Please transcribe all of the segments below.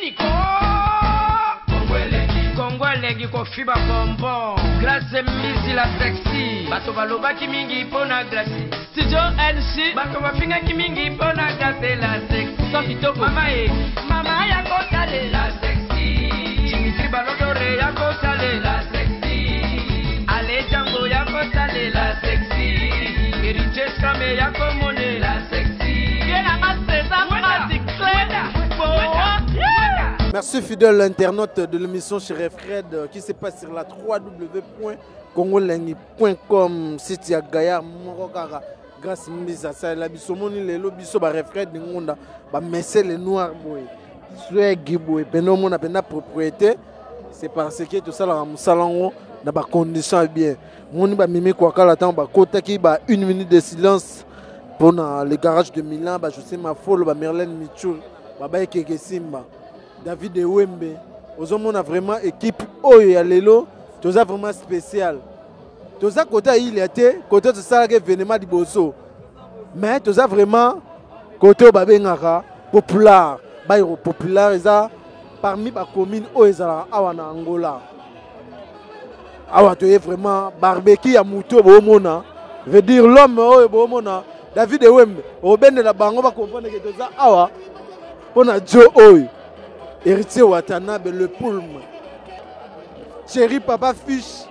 Nini ko? Kongo elengi, Kongo elengi kofiba bonbon. Grace Mbizi la sexy. Bato balobaki mingi mpo na Grace. Studio NC. Bato bafingaki mingi mpo na Grace la sexy. Sa kitoko. Mama e, mama ya kotalela sexy. Dimitri Balodore ya kotalela sexy. Ale Django ya kotalela sexy. Héritier Scrame ya komonela sexy. Bien na nga César Mati Clé. Boa. Merci fidèle internaute de l'émission chez Fred qui se passe sur la www.congolengi.com site ya Gaillard moko kaka grâce mbisa asalela biso omoni lelo biso ba Refred Ngunda ba mesele noir boye swag boye pene omona pena propriété c'est parce que tosalaka mosala yango na ba condition ya bien moni bamimi kwakala ntango bakotaki ba une minute de silence mpona le garage de Milan ba José Mafolo ba Merlène Michou baba ekeke Simba David Ewembe ozomona vraiment équipe oyo ya lelo toza vraiment spécial toza kote ya ilia te kote tosalaka événement liboso mais toza vraiment kote oyo babengaka populaire bairo populaire eza parmi bacommune oyo ezalaka awa na Angola awa toye vraiment barbecue ya motu oyo boomona veut dire l'homme oyo boomona David Ewembe obendela bango bacomprendre ke toza awa mpo na jo oyo Héritier Watanabe le poulme chéri papa fiche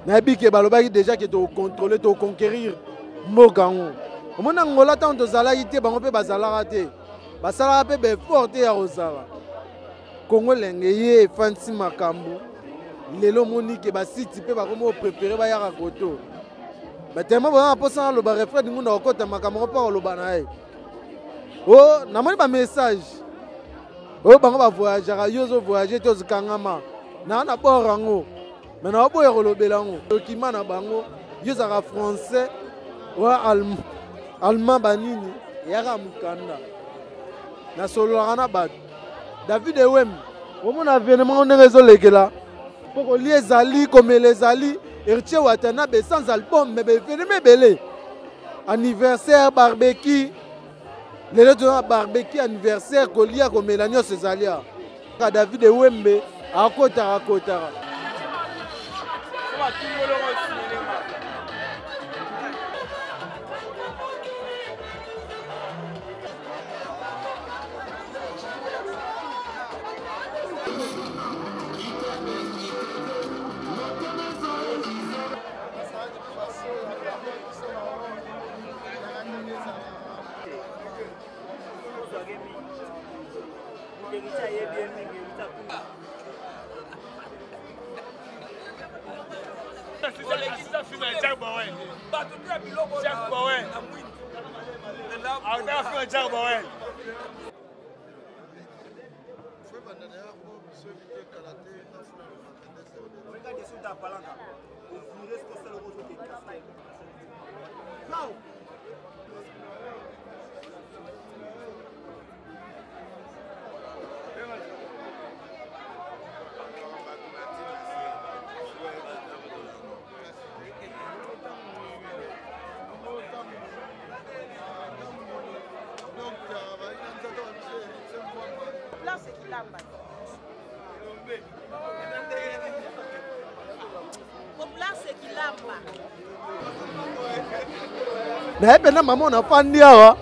nayebi ke balobaki déjà ke tokocontrôle tokoconquérir mboka yango omoni Angola ntango tozalaki te bango mpe bazalaka te basalaka mpe baeffort te ya kozala Kongo elenge ye efandisi makambo lelo omoni ke basiti mpe bakomi oprefere bayaka koto batema boza na mposa naloba refred ngunda kokota makambo yango mpo koloba na ye o namoni bamessage oyo bango bavoyageaka yo ozovoyage te ozokangama naa na bord yango me naoboya kolobela yango dokima na bango yo ozalaka français oya allemand banini eyaka mokanda nasololaka na bato David Ewembe omona avènement ndenge ezolekela mpo kolia ezali komela ezali Héritier Watanabe sans album mais baevenema ebele anniversaire barbecue lelo toza na barbecue anniversaire kolia komela nyonso ezali awa David Ewembe akotaka akotaka Naye mpenza mama nafandi awa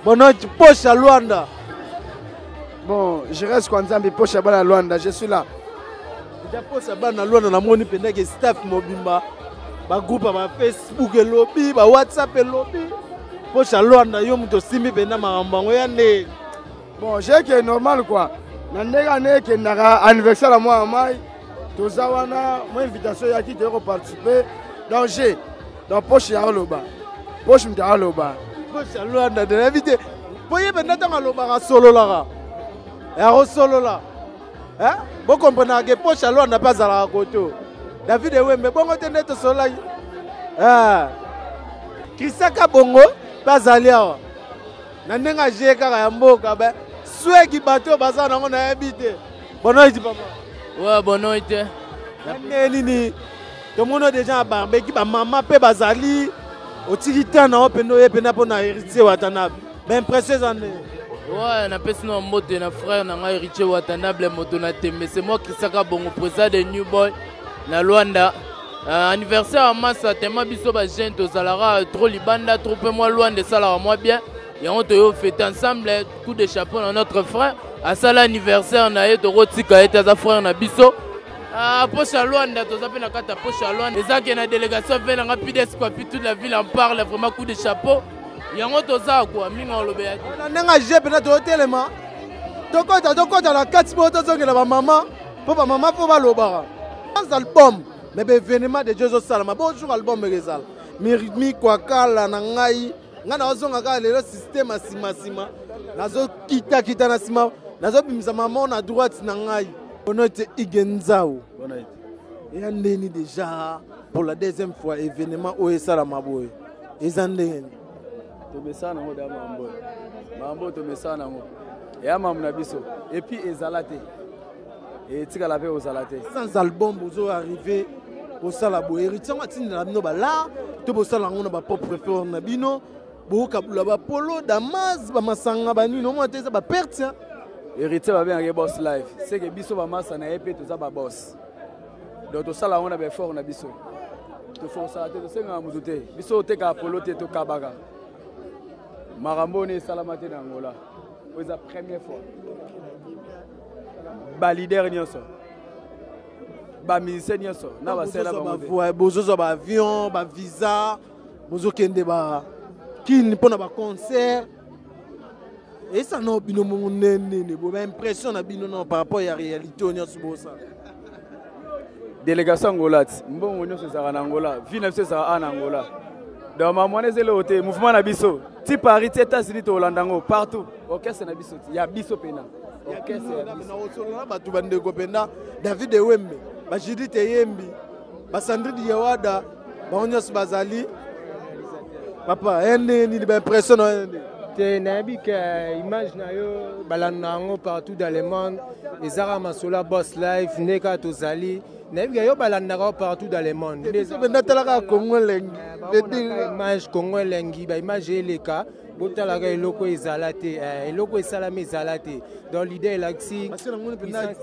bono poche ya Luanda. Bon, je reste kwa Nzambe poche ya bana Luanda, je suis là. Deja poche ya bana Luanda namoni mpenza ke staff mobimba ba groupe ba Facebook elobi ba WhatsApp elobi poche ya Luanda yo moto osimbi mpenza makambo yango ya nde. Bon, j'ai que normal quoi. Na ndenge ane ekendaka anniversaire ya mwana mai toza wana mwa invitation eyaki toye koparticipe danger dans poche ya oloba poche moto aloba poche ya Luanda nayebi te mpo ye mpenza ntango alobaka asololaka ya kosolola bokomprenaka ke poche ya Luanda mpe azalaka koto David Ewembe bongo te nde tosololaki Christian Kabongo mpe azali awa na ndenge aje kaka ya mboka be swegi bato oyo baza nango nayebi te bonoiti papa. Ouais, bonoite. Na ndenge nini tomoni deja na barbeki bamama mpe bazali otiki temps na yo mpenza oye mpenza mpo na Héritier Watanabe baimpression eza ndenge. Ouais, napesi na mbote na frère na ngai Héritier Watanabe moto na tembe. C'est moi Christian Kabongo, président de New Boy na Luanda. Anniversaire ya masa tema biso ba jeune tozalaka trop libanda trop pe mwa Luanda esalaka mwa bien. Yango toyo fête ensemble, coup de chapeau na notre frère. Asala anniversaire na ye tokotika ye te aza frère na biso. Ah, poche ya Luanda toza pe na kati ya poche ya Luanda. Eza ke na délégation ve na nga PDS quoi, puis toute la ville en parle vraiment coup de chapeau. Yango toza quoi mingi olobela te. Na ndenge je pena totelema. Tokota tokota na kati bo tozongela ba mama po ba mama po balobaka. Sans album mais ba événement de Dieu ezosalama. Bonjour album ezala. Mikwakala na ngai ngai nazozonga kaka lelo système ya nsima nsima nazokitakita na nsima nazobimisa mama na droite na ngai bonote ige nzau eya ndeni déjà pour la deuxième fois événement oyo esalama boye eza ndenge nini tomesana nango da mambo mambo tomesana nango eya mambo na biso epuis ezala te etikala mpe kozala te sans album bozo arrive kosala boye héritier yango atindela bino balar to bosala yango na bapropre effort na bino bokabula bapolo damas bamasanga banini omona te eza baperte. Héritier babengaki boss life, seke biso bamasa na ye mpe toza baboss, donc tosala yango na baeffort na biso, toforsaka te, tosengaka motu te, biso otekaka polo te, tokabaka makambo oyo esalama te na Angola, oyo eza première fois. Balider nyonso, bamusicien nyonso na basala bango te. Bozozwa baavion, bavisa, bozokende bakini mpona baconcert esa no bino mongo nini bo baimpression na bino no par rapport ya réalité oyo nyonso bosala? Délégation Angola ti mbongo nyonso ezalaka na Angola, vie na biso ezalaka a na Angola, donc mambo wana eza eloko te. Mouvement na biso ti Paris ti États-Unis, tolanda yango partout, orchestre na biso ti ya biso pena orchestre ya biso. Nakosolola bato bandeko mpenza David Ewembe, bajudith Eyembi, basandrine Yewada, bango nyonso bazali. Papa, ye ndenge nini baimpression na yo ndenge? Te, nayebi ke image na yo balanda yango partout dans le monde, ezaka masolo ya boss life nde kaka tozali. Nayebi ke yo balandaka yo partout dans le monde. Biso mpenza talaka Kongo elengi. Image Kongo elengi, baimage eleka, botalaka eloko ezala te, eloko esalami ezala te. Donc l'idée elakisi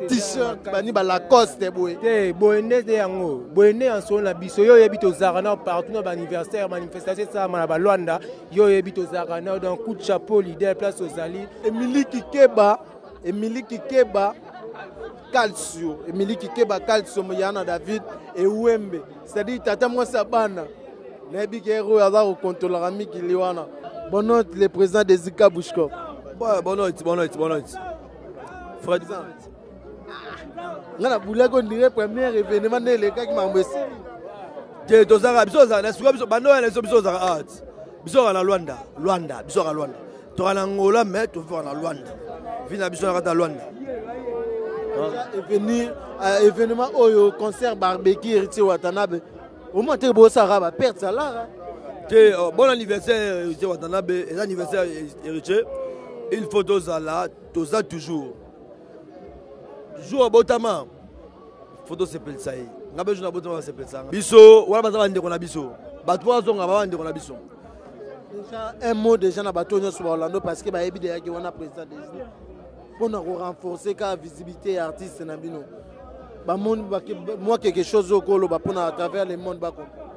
t-shirt bani balacoste boye. Te, boye nde nde yango, boye nde ya nsolo na biso. Yo oyebi tozalaka na partout na baanniversaire, manifestation esalama na balwanda, yo oyebi tozalaka na. Donc coup de chapeau leader, place ozali. Emili Kikeba, Emili Kikeba Calcio, Emili Kikeba Calcio ya na David Ewembe, c'est-à-dire tata mwasi ya bana, nayebi ke oyo aza kokontrolaka mikili wana. Bonne note, le président des Zika Bushkov. Ouais, bonne note, bonne note, bonne note. Fred. Nga na bulaki ondire premier événement nde elekaki makambo esili. Te, tozalaka biso ozala na suka biso bando wana biso biso ozalaka art biso ozalaka na Luanda, Luanda biso ozalaka Luanda, tozalaka na Angola mais tozalaka na Luanda, vi na biso na kati ya Luanda. Événement oyo, concert barbecue Héritier Watanabe, omoi te bosalaka baperte alara. Te, bon anniversaire Héritier Watanabe, eza anniversaire Héritier, il faut tozala, toza toujours jour abotama, faut tosepelisa ye. Nga mpe jour nabotama basepelisa nga. Biso wana baza bandeko na biso, bato mpo bazonga ba bandeko na biso. Déjà un mot déjà na bato nyonso baorlando, parce que bayebi deyaki wana président Disney mpona korenforcer kaka visibilité ya artiste na bino, bamoni mwa quelque chose oyo koloba mpona à travers le monde bacomprendre.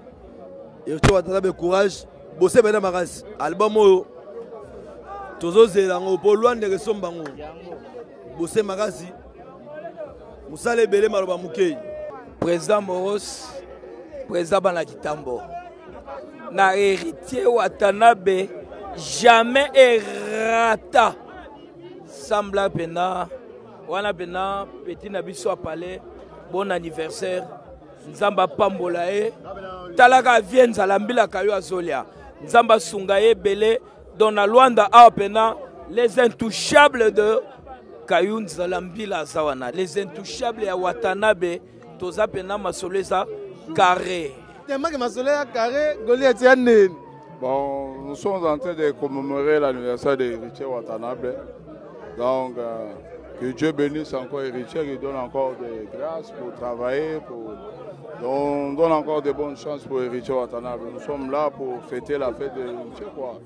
Héritier Watanabe, courage, bose bena makasi, album oyo tozozela yango mpo Lwandeke esomba yango, bose makasi, mosala ebele, maloba mokei. Président Moros, président bana kitambo na Héritier Watanabe, jamais erata sambla mpena wana mpena petit na biso apale. Bon anniversaire, Nzambe apambola ye, talaka vie nzala mbilaka yo azolia, Nzambe asunga ye ebele. Donc na Lwanda awa mpena les intouchables de Kayu Nzala Mbila aza wana, les intouchables ya Watanabe, toza mpena masolo eza carré. Temaki masolo ya carré, Goliath ya nini? Bon, nous sommes en train de commémorer l'anniversaire de Héritier Watanabe. Donc, que Dieu bénisse encore Héritier, qu'il donne encore des grâces pour travailler, pour... Donc, on donne encore de bonnes chances pour Héritier Watanabe. Nous sommes là pour fêter la fête de Héritier, quoi.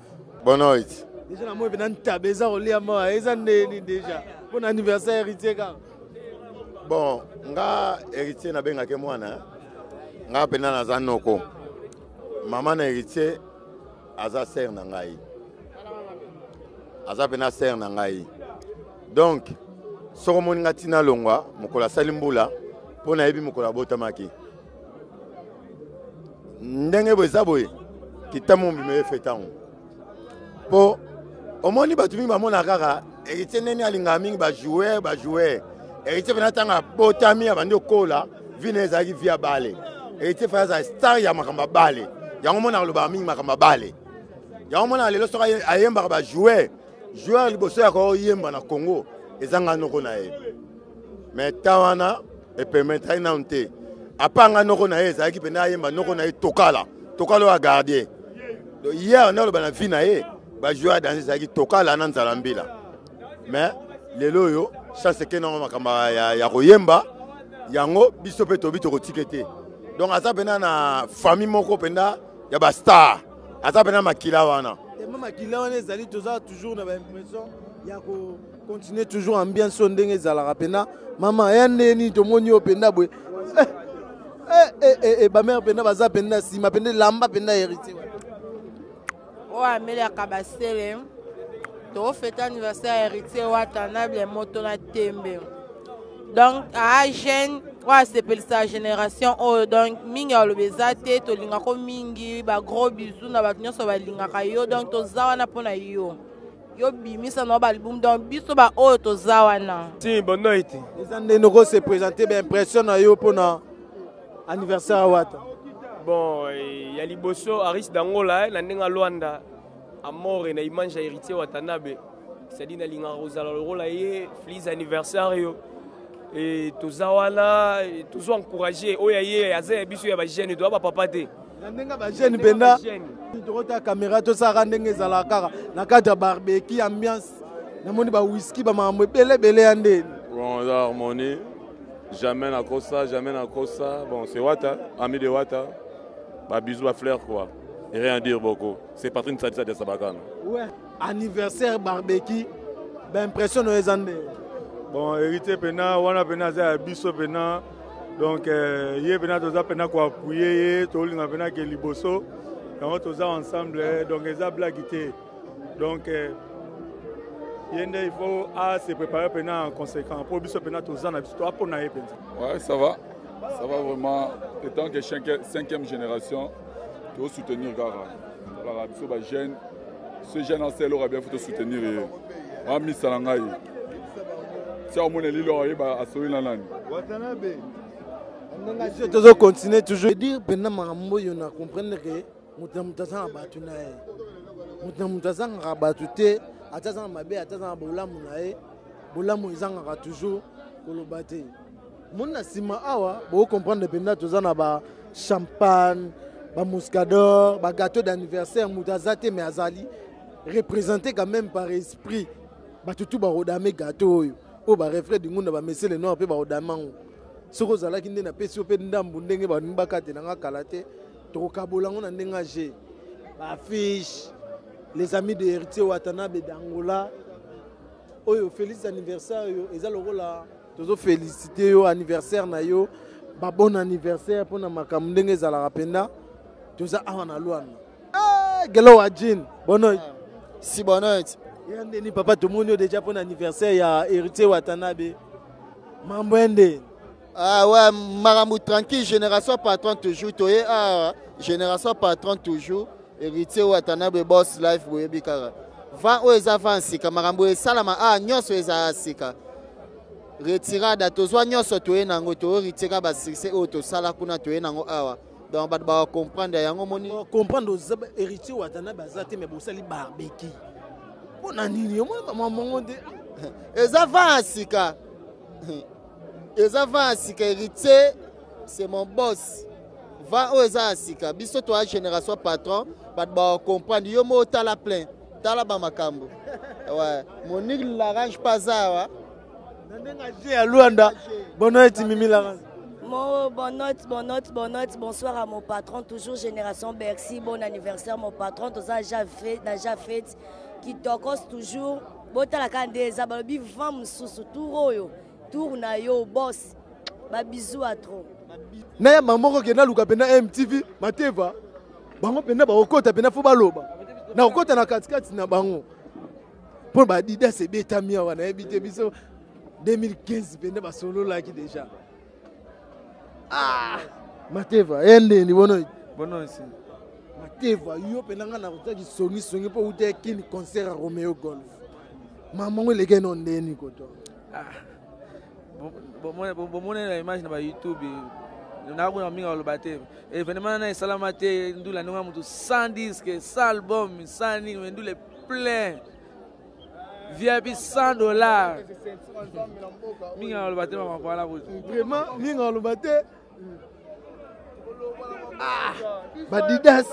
Bonne nuit. Déjà namoni mpena ntaba eza kolia mawa, eza ndeni déjà mpo na anniversaire Héritier kaka. Bon, nga Héritier nabengaki mwana, nga mpena naza noko. Mama na Héritier aza sœur na ngai, aza mpena sœur na ngai. Donc soki omoni nga ntina longwa mokolo asali mbula, mpo nayebi mokolo abotamaki ndenge boye eza boye, kitamo mbima ye fetango. Mpo omoni bato mingi bamona kaka Héritier ndenge alingaka mingi bajoueur bajoueur. Héritier mpena ntango abotami abandi okola, vi na ye ezalaki vi ya bale. Héritier fa azala star ya makambo ya bale, yango omona alobaka mingi makambo ya bale. Yango omona lelo soki ayembaka bajoueur, joueur liboso ya koyemba na Congo ezanga noko na ye. Mais ta wana epermettraki nanu te, apanga noko na ye ezalaki mpenza ayemba noko na ye Tokala, Tokala oyo agardie hier nde aloba na vie na ye bajoueur ya danger ezalaki Tokala na Nzala Mbila. Mais lelo oyo chance eke nango makambo ya koyemba yango biso mpe tobi tokotike te. Donc aza mpenza na famille moko mpenza ya bastar, aza mpenza makila wana. Tema makila wana ezali, toza toujours na baimpression ya kocontinue toujours ambiance oyo ndenge ezalaka mpenza. Mama ya ndenge nini tomoni yo mpenza boye? Bamare mpenza baza mpenza nsima mpenza elamba mpenza Héritier oyo amelaka basele. Tofete anniversaire ya Héritier Watanabe, moto na tembe. Donc aa jeune oyo asepelisaka génération oyo. Donc mingi aloba eza te, tolingako mingi. Bagros bisous na bato nyonso balingaka yo. Donc toza wana mpona yo, yo bimisa na baalbum. Donc biso baoyo toza wana. Si, bonne noite. Eza ndenge oko se présenter, baimpression na yo mpona anniversaire ya Wata? Bon, ya liboso Aris Dangola na ndenge Luanda amore na image ya Héritier Watanabe, c'est-à-dire nalingaka kozala lokola ye. Feliz anniversaire yo. E toza wana, tozo encourage oyo ya ye aza ya biso ya bajeune, toza bapapa te. Na ndenge bajeune mpenza tokota caméra, tosalaka ndenge ezalaka kaka na kati ya barbecue ambiance. Namoni bawiski, bamakambo ebele ebele ya ndeni. Bon, eza harmonie, jamais nakosa, jamais nakosa. Bon, c'est Wata, ami de Wata, babisou, bafleur quoi, et rien dire beaucoup. C'est Patrick Nsadisa de Sabakana. Ouais, anniversaire barbecue, baimpression na yo eza ndenge? Bon, Héritier mpena wana mpena aza ya biso mpena. Donc ye mpena toza mpena koappuye ye, tolinga mpena ke liboso yango toza ensemble. Donc eza blague te. Donc ye nde il faut a se préparer mpena en conséquent, mpo biso mpena toza na biso, toa mpo na ye mpenza. Ouais, ça va, ça va vraiment. Étant que cinquième génération, tosoutenir kaka kaka biso bajeune. Ce jeune ancel oyo bien, faut tosoutenir ye. Wamisa na ngai tia omona elilo oyeba asoli na nani. Ndenge tozocontinue toujours dire mpenza makambo oyo, na comprendre ke moto na moto aza na bato na ye, moto na moto azangaka bato te. Ata aza na mabe, ata aza na bolamu na ye, bolamu ezangaka toujours koloba te. Moni na nsima awa, bocomprendre mpenza toza na ba champagne, bamuscador, bagâteau d'anniversaire. Moto aza te, mais azali représenté quand même par esprit. Bato tu bakodame gâteau oyo, oyo barefre dingunda, bamesele noir mpe bakodame yango. Soki ozalaki nde napesi yo mpe ndambu ndenge baningi bakatelanga kala te, tokokabola yango na ndenge age baaffiche. Les amis de Héritier Watanabe d'Angola, oyo félix anniversaire oyo eza lokola tozofélicité yo anniversaire na yo. Babon anniversaire mpona makambo ndenge ezalaka mpenza. Toza awa na Lwanda. Gelo wa jean, bonne. Si, bonne. Ya ndeni papa, tomoni yo déjà mpona anniversaire ya Héritier Watanabe, mambo ya ndeni? Ah ouais, makambo tranquille, génération patron toujours, toye ah, génération patron toujours, Héritier Watanabe, boss life, boyebi kaka. Va oyo eza va sika, makambo esalama ah nyonso eza sika. Retirada tozwa nyonso toye nango, toretira ba succès oyo tosala kuna, toye nango awa. Donc bato ba comprendre yango moni. Comprendre Héritier Watanabe aza te, mais bosali barbecue. Mpona nini? Omoni bamamongo nde. Eza va sika. Eza va ya sika. Héritier c'est mon boss. Va oyo eza ya sika, biso toya génération patron. Bato bacomprendre yo mo otala plein, tala bamakambo. Ouais, Monique Larange mpe aza awa. Na ndenge aje ya Lwanda, bono eti Mimi Larange. Mon bonne note, bonne note, bonne note. Bonsoir à mon patron, toujours Génération Bercy. Bon anniversaire, mon patron. Tout ça, déjà fait, déjà fait. Kitokos toujours. Botala kaka nde eza balobi vent mosusu tour oyo tour na yo boss. Ba bisous à trop. Nayamba moko ke naluka mpenza MTV Mateva bango mpenza bakokota mpenza fo baloba nakokota na katikati na bango mpo baadidas ebetami awa nayebi te biso 2015 mpenza basololaki deja ah Mateva ye ndeni bono bono si Mateva yo mpenza ngai nakotaki songisongi mpo uta kini concert ya Romeo Golf mama ngo eleki no ndeni koto ah. Bomoni na image na ba YouTube nakuna mingi aloba te événement na esalama te ndula ndenge motu sans disque sans album sans nini mais ndula plein vip 100 dollars mingi aloba te makambo wana kutu vraiment mingi aloba te ah, badidas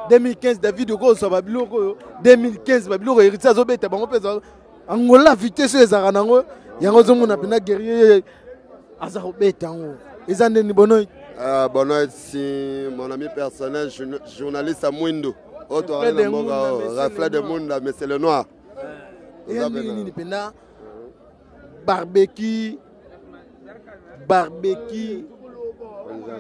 2015 david okozwa babiloko oyo 2015 babiloko héritier azobeta bango mpe angola vitesse oyo ezalaka nango yango ozomona mpena guerrier aza kobeta yango eza ndeni bonoy Uh, bonoy si mon ami personnel journaliste ya mwindu oyo toali na mboka oyo reflet de munda monsieur le noir eya ndenge nini mpena barbecue barbecue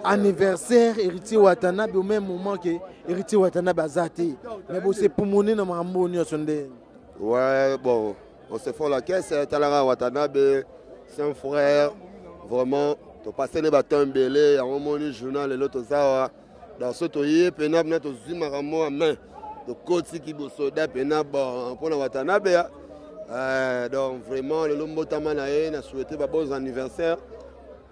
anniversaire héritier Watanabe au même moment que héritier Watanabe aza te mais bosepumone na makambo oyo nyonso nde ouais bon on se fond la caisse talaka Watanabe c'est un frère vraiment topase ne batemps ebele yango omoni journal lelo toza awa donc so toye mpena mpena tozwi makambo ya main tokoti kibosoda mpena bon mpona Watanabe donc vraiment lelo mbotama na ye na souhaite ba bons anniversaire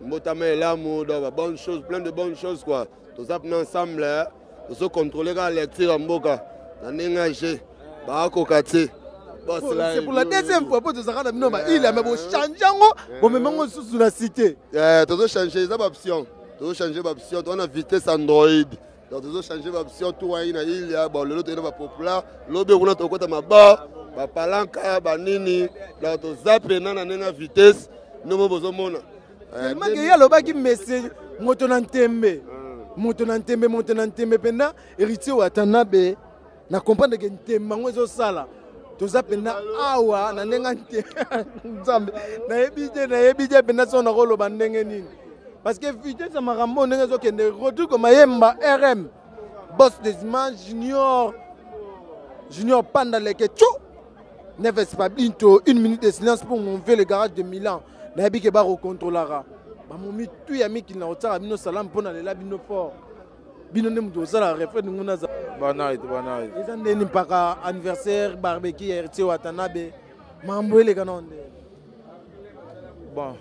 mbotama elamu donc ba bonnes choses plein de bonnes choses quoi toza mpena ensemble tozo contrôler kaka lecture ya mboka na ndenge ya jeu bakoka te c'est pour la deuxième fois mpo tozalaka na bino baile me bochange yango bomema yango lisusu na cité tozochange eza baoption tozochange baoption toza na vitesse android donc tozochange baoption tour wai na ile ya bon lelo toyei na bapopular lobi kuna tokota mabor bapalanka banini donc toza mpena na ndenge ya vitesse nde mo bozomona tellement ke ye alobaki mese moto na ntembe moto na ntembe moto na ntembe mpenza héritier Watanabe na comprendre ke ntembe yango ezosala toza mpenza awa na ndenge nzambe nayebi te nayebi te mpenza so nakoloba ndenge nini parce que vitesse ya makambo ndenge ezokende Rodrigo Mayemba RM boss des images junior junior Panda Leke Tchou Neves Pabinto une minute de silence pour monter le garage de Milan nayebi ke bakokontrolaka bamomi tu ya mikili na kotiaka bino salamu mpo na lela bino fort bino nde moto ozala refre ningo naza eza ndeni mpaka anniversaire barbecue ya héritier Watanabe makambo eleka nao nde bon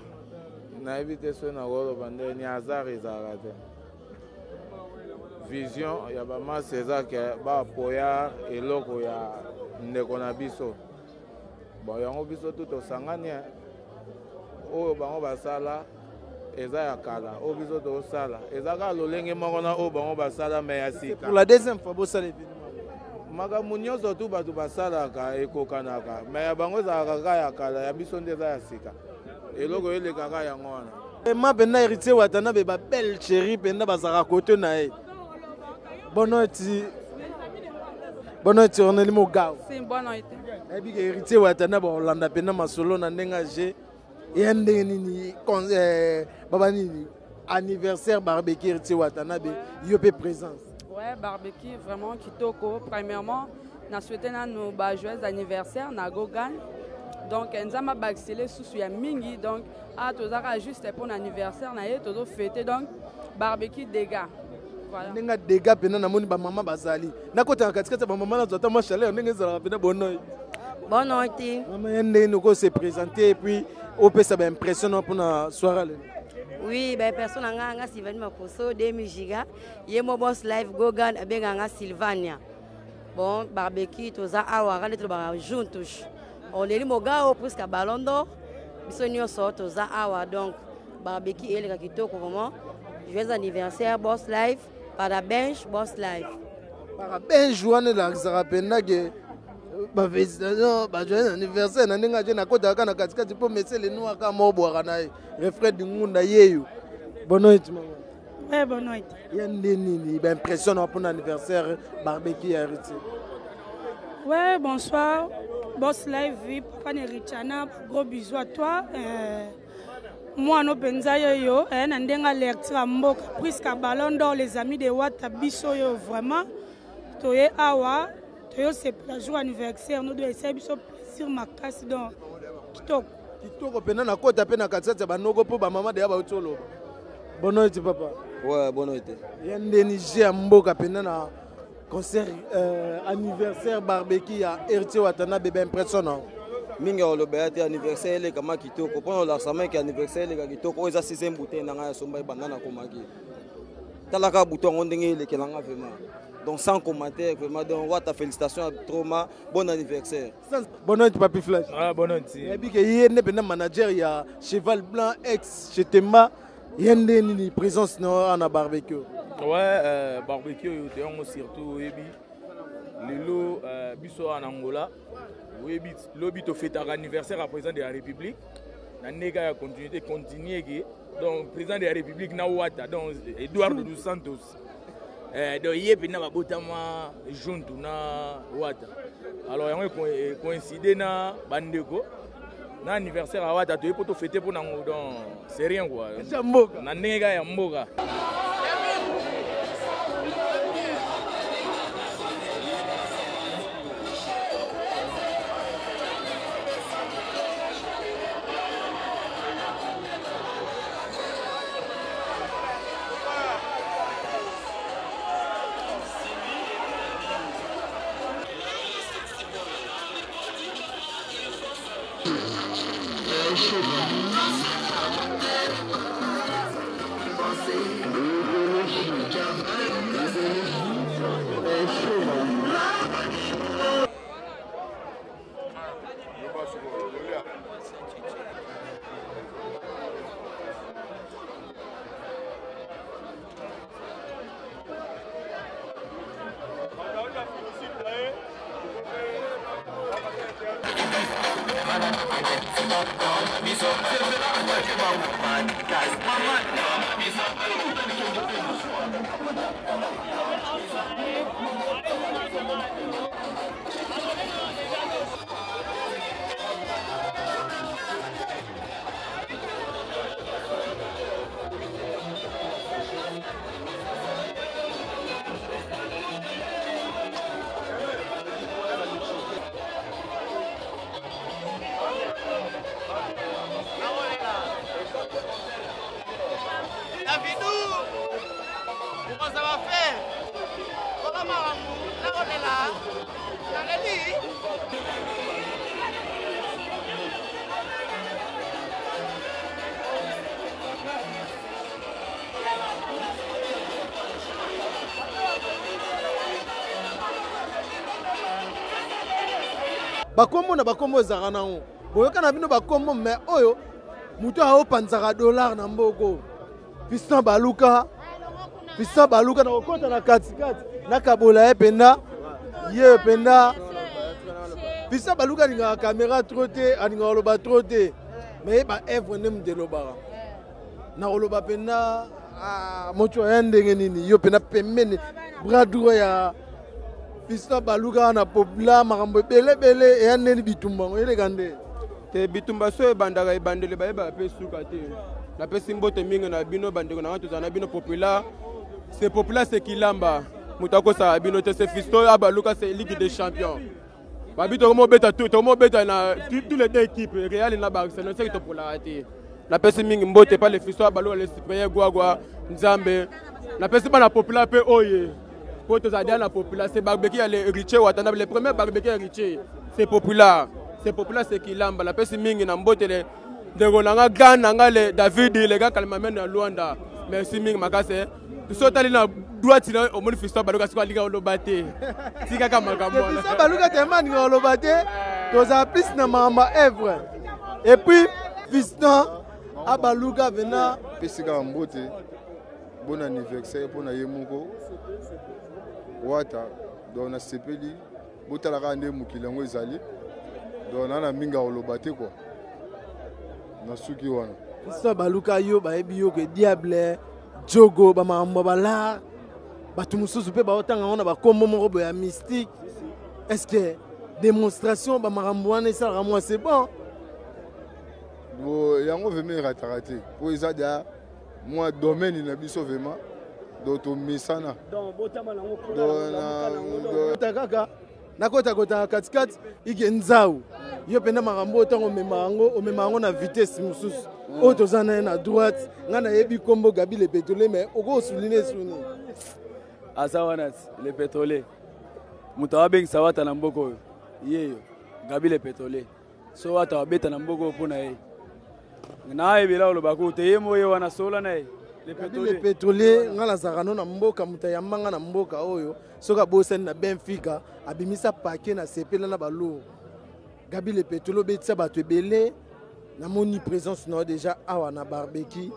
nayebi te soki nakoloba nde ni hasard ezalaka te vision ya bamasi eza ke baapoya eloko ya ndeko na biso bon yango biso tu tosangani oyo bango basala eza ya kala oyo biso tosala eza kaka lolenge moko na oyo bango basala me ya sika pour la deuxième fois bosala événement makambo nyonso tu bato basalaka ekokanaka me ya bango ezalaka kaka ya kala ya biso nde eza ya sika eloko elekaka yango wana vraiment mpenza héritier Watanabe babelle chérie mpenza bazalaka kote na ye bonoiti bonoiti orneli mogao nayebi ke héritier Watanabe olanda mpenza masolo na ndenge age eya ndenge nini baba nini anniversaire barbecue héritier Watanabe yo mpe présence. Ouais, barbecue vraiment kitoko. Premièrement, na souhaité nanu ba joyeux anniversaire na Gogan. Donc nzambe abakisele susu ya mingi donc ah tozaka juste pour anniversaire na ye tozo fêter donc barbecue dégâts. Voilà. Ndenge dégâts pena namoni ba mama bazali. Nakotaka katikati ya ba mama nazwa ata mwa chaleur ndenge ezalaka pena bonoi. Bonne nuit. Mama ya ndenge noko se présenter et puis opesa ba impression na mpona soirée lelo. Oui, ben personne nga nga Sylvanie Makoso 2000 giga. Ye mo boss live Gogan abenga nga Sylvania. Bon, barbecue toza awa kande to ba juntos. On est mogao presque ballon d'or. Biso nyonso toza awa donc barbecue eleka kitoko vraiment. Joyeux anniversaire boss live parabéns boss live. Parabéns wana elakisaka mpenza ke bafélicitation bajoyeux anniversaire na ndenge aje nakotaka kaka na katikati mpo mesele noir kaka mobwaka na ye refred ngunda yeyo bonne nuit mama. Ouais, bonne nuit. Ya nde nini baimpression na mpona anniversaire barbecue ya héritier? Ouais, bonsoir. Boss Live, papa Nerichana, gros bisous à toi. Euh, mwana mpenza yoyo eh, na ndenge alerte ya mboka priska ballon d'or les amis de wata biso oyo vraiment toye awa toyosepela jour anniversaire nodo esali biso plaisir makasi donc kitoko kitoko mpenza nakota mpe na katikati ya banoko mpo bamama deya bauti oloba bonoiti papa ouais bonoite ya ndeni je ya mboka mpenza na concert euh, anniversaire barbecue ya héritier watanabe ba impressionnant mingi ya koloba ya te anniversaire eleka ma kitoko mpo na olakisa meke anniversaire eleka kitoko oyo eza sixième bouteille na ngai ya somba ebanda nakomaki talaka butu yango ndenge elekela nga vraiment donc sans commentaire vraiment donc wata félicitation ya troma bon anniversaire bonne nuit papi flash ah, bonne nuit nayebi ke ye nde mpenza manager ya cheval blanc ex chetemba ye nde nini présence na yo na barbecue ouais euh, barbecue oyo te yango surtout oyebi lelo euh, biso awa na angola oyebi lobi tofetaka anniversaire ya président de la république na ndenge ya continuité continue ke donc président de la république na wata donc eduardo dos santos eh, donc ye mpenza babotama juntu na wata alors yango ecoïncide na bandeko na anniversaire ya wata toye mpo tofete mpo nango donc c'est rien quoi na ndenge kaka ya mboka. Davidou, comment ça va faire? Comment on est là? Bakombo na bakombo ezalaka nango boyoka na bino bakombo me oyo moto aopanzaka dollar na mboko fiston baluka fiston baluka na kokota na katikati nakabola ye mpenza ye mpenza fiston baluka alingaka kamera trop te alingaka koloba trop te me ye baevre nde moto elobaka nakoloba mpenza ah, moto aya ndenge nini yo mpenza pembeni bras droit ya fiston baluka wana popula makambo ebele ebele eya ndeni bitumba yango eleka nde te bitumba so ebandaka ebandeli bayebaka mpe suka te napesi mbote mingi na bino bandeko na ngai tozala na bino popula se popula se kilamba moto akosaka bino te se fisto abaluka se ligue des champions babi tokomobeta tokomobeta na tous les deux équipes real na barcelone seki topolaka te napesi mingi mbote pa le fisto abaluka le cyprien gwagwa nzambe napesi bana popula mpe oye po tozala dia na popula c'est barbecue ya le riche watanabe le premier barbecue ya riche c'est populaire c'est populaire c'est kilamba napesi mingi na mbote le ndeko na nga grand na nga le david le grand kalimamene ya luanda merci mingi makasi so otali na droite na omoni fiston baluka siko alinga oloba te tikaka makambo wana fiston baluka tellement alinga oloba te tozala plus na makambo ya evre et puis fiston abaluka vena pesi kaka mbote bon anniversaire mpo na ye moko wata donc nasepeli botala kaka nde mokili yango ezali donc naa na mingi ya koloba te kua nasuki wana biso baluka yo bayebi yo ke diable jogo bamakambo ya balar bato mosusu mpe baotanga yango na bakombo moko boye ya mystique est ce que Démonstration bamakambo wana esalaka mwa c'est bon. Bon, yango vraiment erataka te mpo eza da mwa domaine na biso vraiment, donc tomesana. Kaka nakotakota katikati ike nzau yo mpenza makambo oyo ntango omema yango, omema yango na vitesse mosusu. Oyo toza na ye na droite, ngai nayebi nkombo Gabi le Pétrolier, mais okosouline esuni. Aza wana le Pétrolier, moto awabengisa Wata na mboka oyo yeyo Gabi le Pétrolier. So Wata wabeta na mboka oyo mpo na ye nayebela oloba te, ye mo ye wana sola na ye. Le Pétrolier, ngai nazalaka no na mboka, moto ayamba ngai na mboka oyo soki abosani na Benfica abimisa pake na sepela na balour. Gabi le Pétrolier, obetisa bato ebele, namoni présence na yo déjà awa na barbecue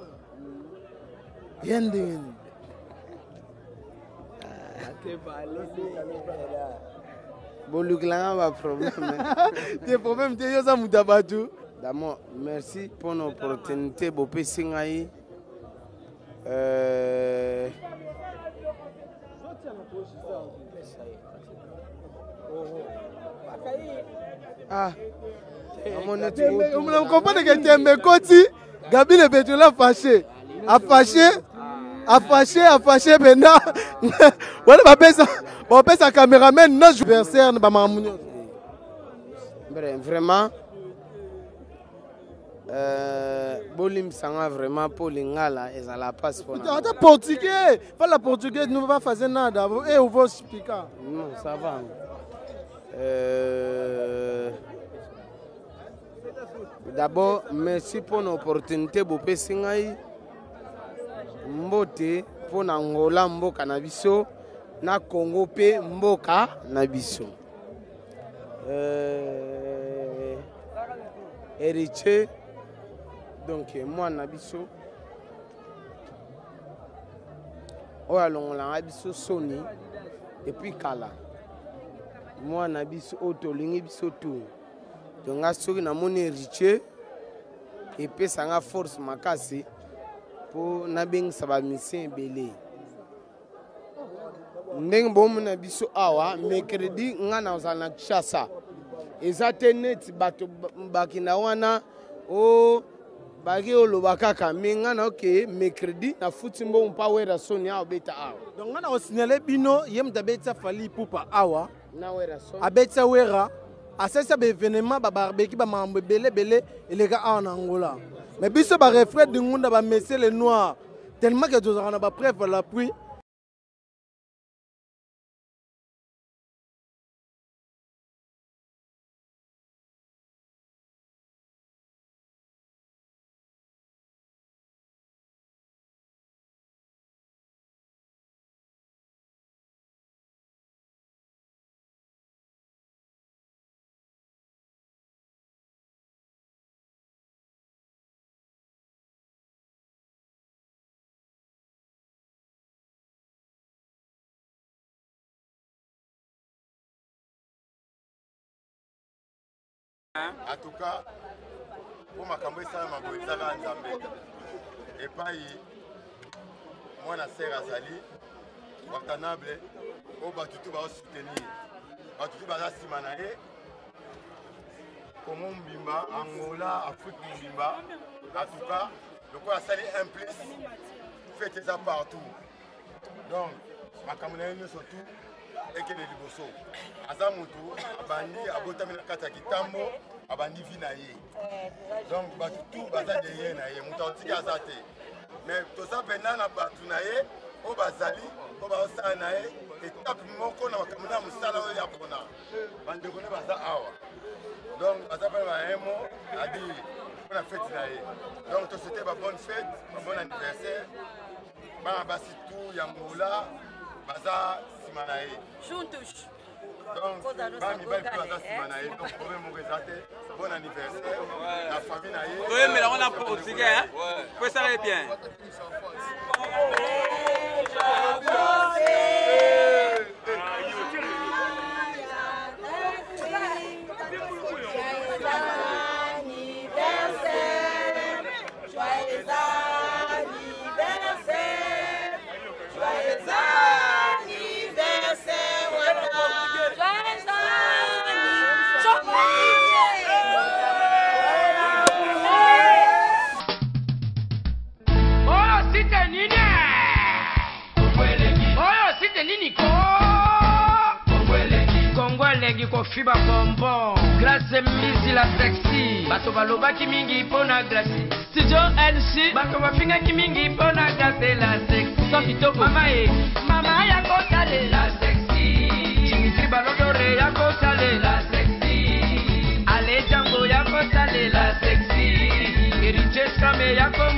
ya ndenge nini? Bolukelanga baproblème. Te, problème te, yo oza moto ya bato. D'abord merci mpona opportunité bopesi ngai. Ah, comprendre que tembe ekoti. Gabi le Pétrolier afâché, afâché, afâché, afâché mpenza wana. Bapesa, bapesa cameraman na anniversaire na bamakambo nyonso. Vraiment bolimbisanga vraiment mpo lingala ezala mpasi mpona. Ata portugais, fala portugais, não vai fazer nada, eu vou explicar. Non, ça va. D'abord merci mpona opportunité bopesi ngai. Mbote mpona Angola mboka na biso, na Congo mpe mboka na biso. Héritier, donc mwana na biso oyo alongolanga biso soni depuis kala, mwana biso oyo tolingi biso tu. Donc nga soki namoni Héritier, epesanga force makasi mpo nabengisa bamusicien ebele ndenge bomona biso awa. Mercredi nga nazala na Kinshasa. Eza te neti bato bakenda wana o baki oloba kaka, me nga na oke mercredi, nafuti mbongo mpa Wera Soni awa obeta awa. Donc nga na kosignale bino, ye moto abetisa Fally Ipupa awa. Na Wera Son. Abetisa Wera, asalisa baévénement, babarbecue, bamakambo ebele ebele eleka awa na Angola. Mais biso barefrais dingunda, bamessieurs le noir, tellement ke tozalaka na bapreuve à l'appui. En tout cas, mpo makambo esalama boye, eza kaka Nzambe. Epai mwana sere azali Watanabe oyo bato tu baosoutenir, bato tu baza nsima na ye, Kongo mobimba, Angola, Afrique mobimba. En tout cas, lokola asali un plus, fete eza partout. Donc makambo na ye nyonso tu ekende liboso. Aza motu abandi, abotami na kati ya kitambo, abandi vi na ye. Donc bato tu baza derrière na ye, moto aotiki aza te. Mais toza mpena na bato na ye oyo bazali, oyo bazosala na ye etape moko na makambo na mosala oyo ya pona bandeko nde baza awa. Donc baza mpena bahemo adi mpona fete na ye. Donc tosouhaite ba bonne fête, ba bon anniversaire. Bana basi tu ya Ngola baza nsima na ye. Juntos. Donc bana mibali mpe baza nsima na ye. Donc problème moko eza te. Bon anniversaire na famille na ye. Toyembela ngo na portugais po esala ye bien. Joyeux anniversaire, joyeux anniversaire, Wata. Joyeux anniversaire. Kofi babonbon. Grace Mbizi la sexy, bato balobaki mingi mpo na Grace. Studio LC, bato bafingaki mingi mpo na Grace la sexy. So kitoko mama e, mama ya kosalela sexy. Dimitri Balodore ya kosalela sexy. Ale Django ya kosalela sexy. Héritier Scrame ya kosalela.